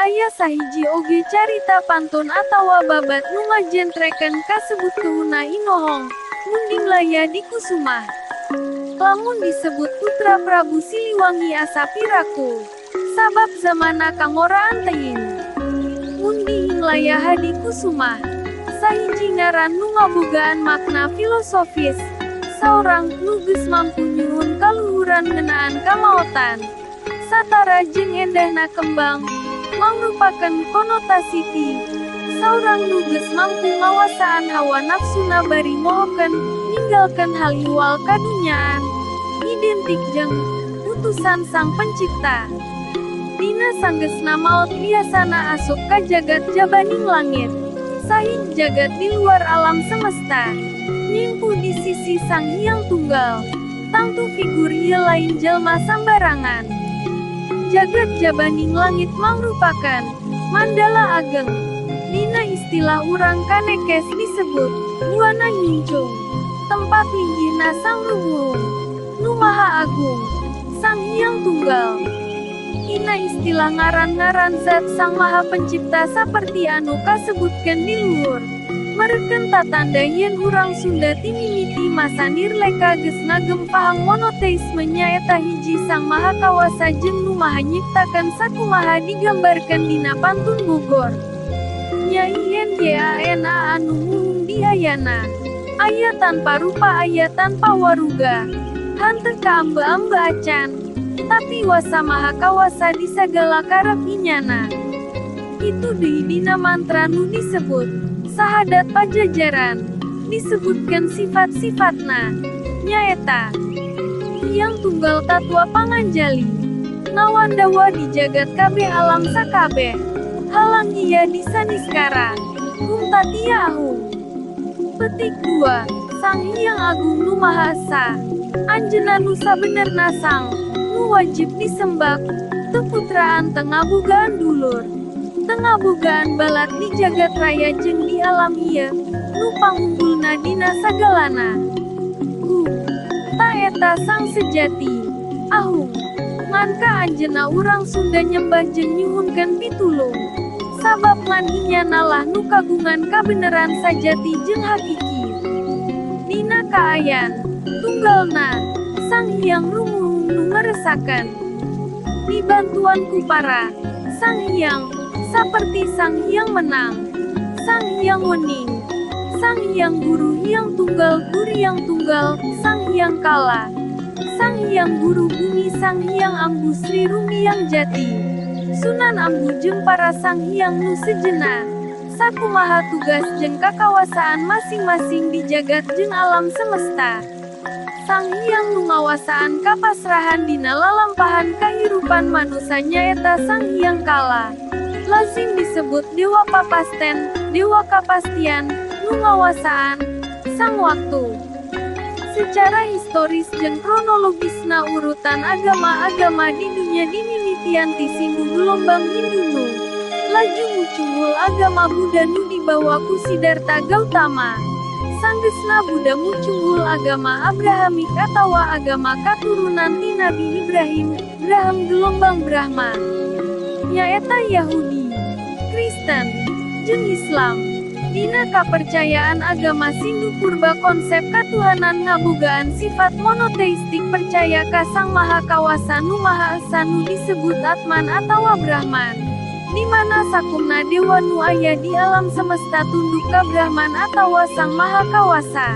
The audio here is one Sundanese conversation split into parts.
Aya sahiji oge carita pantun atawa babat nu ngajentrekeun kasebut Kehuna Inohong, Munding Laya Dikusumah. Lamun disebut putra Prabu Siliwangi asa piraku, sabab zamana kangoraan teuing. Munding Laya Hadikusumah, sahiji ngaran nu ngabogaan makna filosofis, saurang nu geus mampu nyuhun kaluhuran ngeunaan kamaotan. Satara jeung endahna kembang, mangrupakeun konotasi ti saurang nu geus mampu ngawasaan hawa nafsuna bari mohokeun ninggalkeun hal ihwal kadunyaan, identik jeung utusan Sang Pencipta. Dina sanggeusna maot biasana asup ka jagat jabaning langit, sahiji jagat di luar alam semesta, nyimpuh di sisi Sang Hyang Tunggal. Tangtu figur ieu lain jalma sambarangan. Jagat jabaning langit mangrupakan mandala ageng. Dina istilah urang Kanekes disebut Buana Nyungcung, tempat linggihna Sang Rumuhung, Nu Maha Agung, Sang Hyang Tunggal. Dina istilah ngaran-ngaran zat Sang Maha Pencipta saperti anu kasebutkeun di luhur, mereken tatanda yen urang Sunda timimiti masa nirleka geus ngagem paham monoteisme nyaeta hiji Sang Maha Kawasa jeung Nu Maha Nyiptakeun sakumaha digambarkeun dina pantun Bogor. Nyai Nyana anu muhung diayana, aya tanpa rupa aya tanpa waruga, hanteu kaambe-ambe acan, tapi wasa maha kawasa di sagala karep inyana. Kitu deui dina mantra nu disebut Sahadat Pajajaran, disebutkan sifat-sifatna, nyaeta Hyang Tunggal Tatwa Panganjali, ngawandawa di jagat kabeh alam sakabeh, halang ia di saniskara, hum tatia ahung. Petik 2. Sang Hyang Agung Nu Maha Esa, anjeunna nu sabenerna sang, nu wajib disembah, teu putraan teu ngabogaan dulur, teu ngabogaan balat di jagat raya jeung di alam ieu, nu pangunggulna dina sagalana. Hum, ta eta sang sejati, ahung, ngan ka anjeunna urang Sunda nyembah jeung nyuhunkeun pitulung, sabab ngan inyana lah nu kagungan kabeneran sajati jeung hakiki. Dina kaayan tunggalna, Sang Hyang Rumuhung nu ngeresakeun. Dibantuan ku para Sang Hyang, saperti Sang Hyang Menang, Sang Hyang Wening, Sang Hyang Guru Hyang Tunggal Guriang Tunggal, Sang Hyang Kala, Sang Hyang Guru Bumi, Sang Hyang Ambu Sri Rumiang Jati, Sunan Ambu jeung para Sang Hyang nu sejenna, sakumaha tugas jeung kakawasaan masing-masing di jagat jeung alam semesta. Sang Hyang nu ngawasaan kapasrahan dina lalampahan kahirupan manusa nyaeta Sang Hyang Kala. Lazim disebut Dewa Papasten, Dewa Kapastian, nu ngawasaan Sang Waktu. Secara historis jeung kronologisna urutan agama-agama di dunia dimimitian ti Sindu gelombang Hindu nu laju mucunghul agama Buddha nu dibawa ku Siddhartha Gautama. Sanggeusna Buddha mucunghul agama Abrahamik atawa agama katurunan ti Nabi Ibrahim, Braham gelombang Brahma. Nyaeta Yahudi, Kristen, jeung Islam. Dina kapercayaan agama Sindu Purba konsep katuhanan ngabogaan sifat monoteistik percaya ka Sang Maha Kawasa Nu Maha Esa nu disebut Atman atawa Brahman, di mana sakumna dewa nu aya di alam semesta tunduk ka Brahman atawa Sang Maha Kawasa.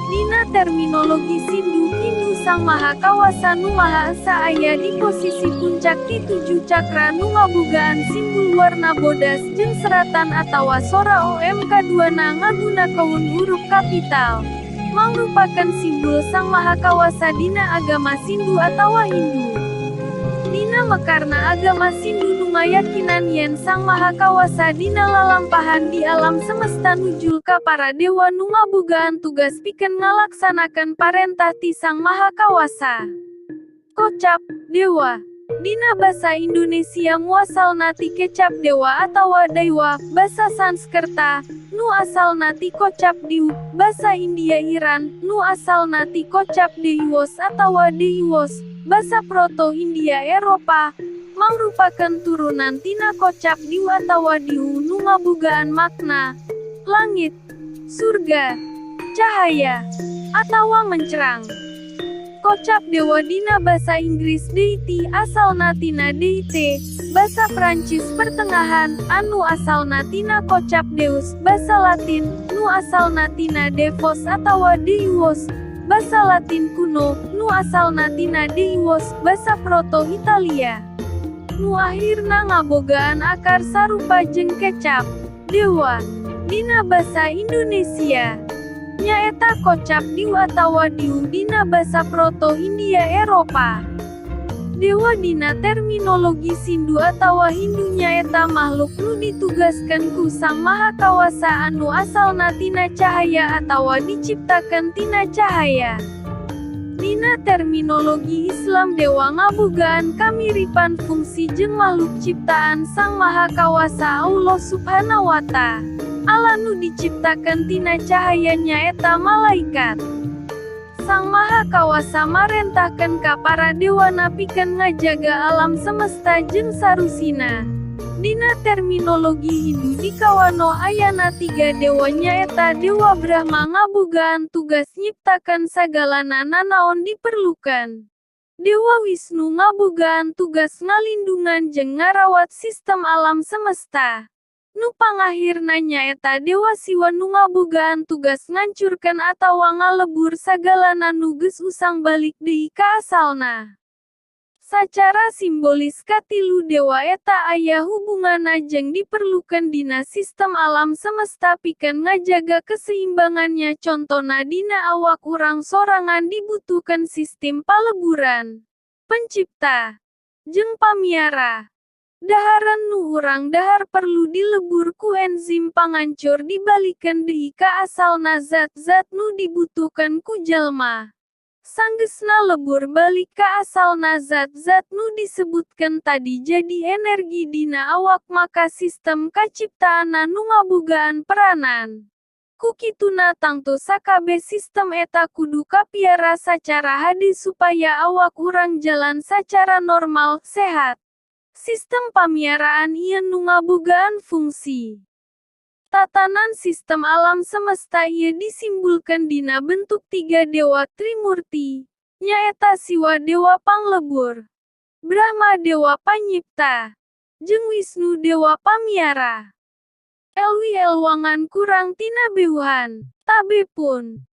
Dina terminologi Sindu Hindu Sang Maha Kawasa Nu Maha Esa aya di posisi puncak ti 7 cakra nu ngabogaan simbol warna bodas jeung seratan atawa sora OM kaduana ngagunakeun huruf kapital, mangrupakeun simbol Sang Maha Kawasa dina agama Sindu atawa Hindu. Dina mekarna agama Sindu nu ngayakinan yen Sang Maha Kawasa dina lalampahan di alam semesta nujul ka para dewa nu ngabogaan tugas pikeun ngalaksanakeun parentah ti Sang Maha Kawasa. Kocap, dewa. Dina basa Indonesia muasalna ti kecap dewa atawa daiwa, basa Sanskerta, nu asalna ti kocap diu, basa India Iran, nu asalna ti kocap deiwos atawa deiwos, basa Proto-India Eropa, Mangrupakeun turunan tina kocap diw atawa diu nu ngabogaan makna langit, surga, cahaya, atawa mencrang. Kocap dewa dina basa Inggris deity asalna tina deite, basa Prancis Pertengahan, anu asalna tina kocap deus, basa Latin, nu asalna tina devos atawa deios, basa Latin kuno, nu asalna tina deios, basa Proto-Italia. Nu akhirna ngabogaan akar sarupa jeung kecap dewa dina basa Indonesia. Nyaeta kocap diw atawa diu dina basa Proto-India Eropa. Dewa dina terminologi Sindu atawa Hindu nyaeta makhluk nu ditugaskeun ku Sang Maha Kawasa anu asalna tina cahaya atawa diciptakeun tina cahaya. Dina terminologi Islam dewa ngabogaan kamiripan fungsi jeung makhluk ciptaan Sang Maha Kawasa Allah Subhanahu wa Ta'ala nu diciptakeun tina cahaya nyaeta malaikat. Sang Maha Kawasa marentahkeun ka para dewana pikeun ngajaga alam semesta jeung sarusina. Dina terminologi Hindu dikawanoh ayana tiga dewa nyaeta Dewa Brahma ngabogaan tugas nyiptakeun sagalana nanaon diperlukan. Dewa Wisnu ngabogaan tugas ngalindungan jeung ngarawat sistem alam semesta. Nu pangahirna nyaeta Dewa Siwa nu ngabogaan tugas ngancurkeun atawa ngalebur sagalana nu geus usang balik deui ka asalna. Sacara simbolis katilu dewa eta aya hubunganna jeung diperlukeun dina sistem alam semesta pikeun ngajaga keseimbangannya, contona dina awak urang sorangan dibutuhkeun sistem paleburan, pencipta, jeung pamiara. Dahareun nu urang dahar perlu dilebur ku enzim pangancur dibalikeun deui ka asalna zat-zat nu dibutuhkeun ku jalma. Sanggeusna lebur balik ka asalna zat-zat nu disebutkeun tadi jadi energi dina awak, maka sistem kaciptaanna nu ngabogaan peranan. Ku kituna tangtu sakabeh sistem eta kudu kapiara sacara hade supaya awak urang jalan sacara normal, sehat. Sistem pamiaraan ieu nu ngabogaan fungsi. Tatanan sistem alam semesta ieu disimbulkeun dina bentuk tiga dewa Trimurti, nyaeta Siwa dewa panglebur, Brahma dewa panyipta, jeung Wisnu dewa pamiara. Lwi elwangan kurang tina beuhan, tabe pun.